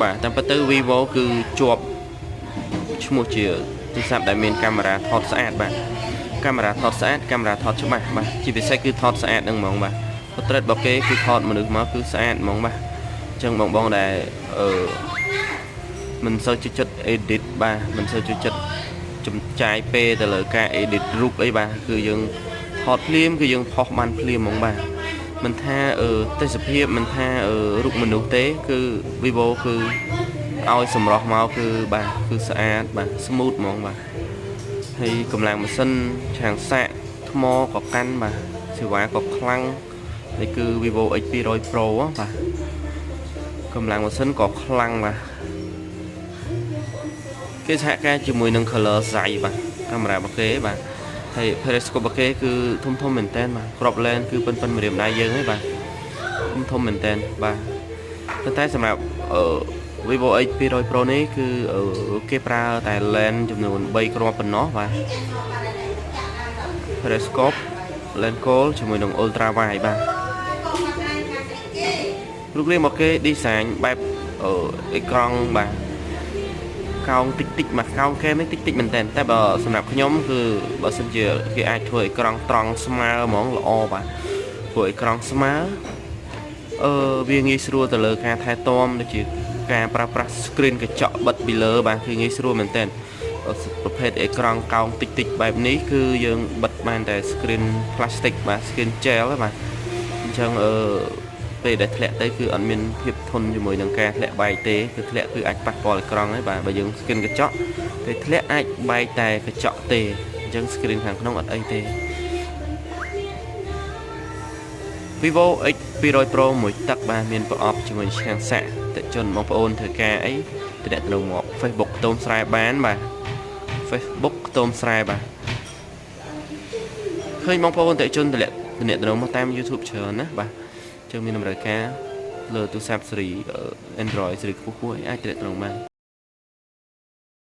បាទតាមពិតទៅ Vivo គឺជាប់ឈ្មោះជាទូរស័ព្ទដែលមានកាមេរ៉ាថតស្អាតបាទកាមេរ៉ាថតស្អាតកាមេរ៉ាថតច្បាស់បាទជាពិសេសគឺថតស្អាតហ្នឹងហ្មងបាទ portrait របស់គេគឺថតមនុស្សមកគឺស្អាតហ្មងបាទអញ្ចឹងបងបងដែលអឺមិនសូវចូលចិត្ត edit បាទមិនសូវចូលចិត្តចំចាយពេលទៅលើការ edit រូបអីបាទគឺយើងថតភ្លាមគឺយើងផុសបានភ្លាមហ្មងបាទមិនថាអឺទេសភាពមិនថាអឺរូបមនុស្សទេគឺ Vivo គឺឲ្យសម្រស់មកគឺបាទគឺស្អាតបាទ smooth ហ្មងបាទហើយកម្លាំងម៉ាស៊ីនឆាងសាកថ្មក៏កាន់បាទសេវាក៏ខ្លាំងនេះគឺ Vivo X200 Pro បាទកម្លាំងម៉ាស៊ីនក៏ខ្លាំងបាទគេសហការជាមួយនឹង Color Zeiss បាទកាមេរ៉ារបស់គេបាទហើយ periscope របស់គេគឺធំធំមែនតើបាទក្រប lens គឺប៉ុនប៉ុនម្រាមដៃយើងឯងបាទធំធំមែនតើបាទប៉ុន្តែសម្រាប់អឺ Vivo X200 Pro នេះគឺគេប្រើតែ lens ចំនួន3គ្រាប់ប៉ុណ្ណោះបាទ periscope lens គោលជាមួយនឹង ultra wide បាទរូបរាងរបស់គេ design បែបអឺអេក្រង់បាទកោងតិចតិចមកកោងកែមនេះតិចតិចមែនតើតែបើសម្រាប់ខ្ញុំគឺបើសិនជាគេអាចធ្វើអេក្រង់ត្រង់ស្មើហ្មងល្អបាទព្រោះអេក្រង់ស្មើអឺវាងាយស្រួលទៅលើការថែទាំដូចជាការប្រើប្រាស់ screen កញ្ចក់បិទពីលើបាទគឺងាយស្រួលមែនតើប្រភេទអេក្រង់កោងតិចតិចបែបនេះគឺយើងបិទបានតែ screen plastic បាទ screen gel បាទអញ្ចឹងអឺពេលដែលធ្លាក់ទៅគឺអត់មានភាពធន់ជាមួយនឹងការធ្លាក់បែកទេគឺធ្លាក់គឺអាចប៉ះពាល់អេក្រង់ហើយបាទបើយើង screen កញ្ចក់ពេលធ្លាក់អាចបែកតែកញ្ចក់ទេអញ្ចឹង screen ខាងក្នុងអត់អីទេ Vivo X 200 Pro មួយទឹកបាទមានប្រអប់ជាមួយឆ្នាំងសាកតិជនបងប្អូនធ្វើការអីតំណតំណមក Facebook ខ្ទមស្រែបានបាទ Facebook ខ្ទមស្រែបាទឃើញបងប្អូនតិជនតម្លាក់តំណតំណមកតាម YouTube ច្រើនណាបាទជើងមានតម្រូវការលើទូរស័ព្ទស៊េរី Android ស៊េរីខ្ពស់ៗអាចតំណតំណបាន។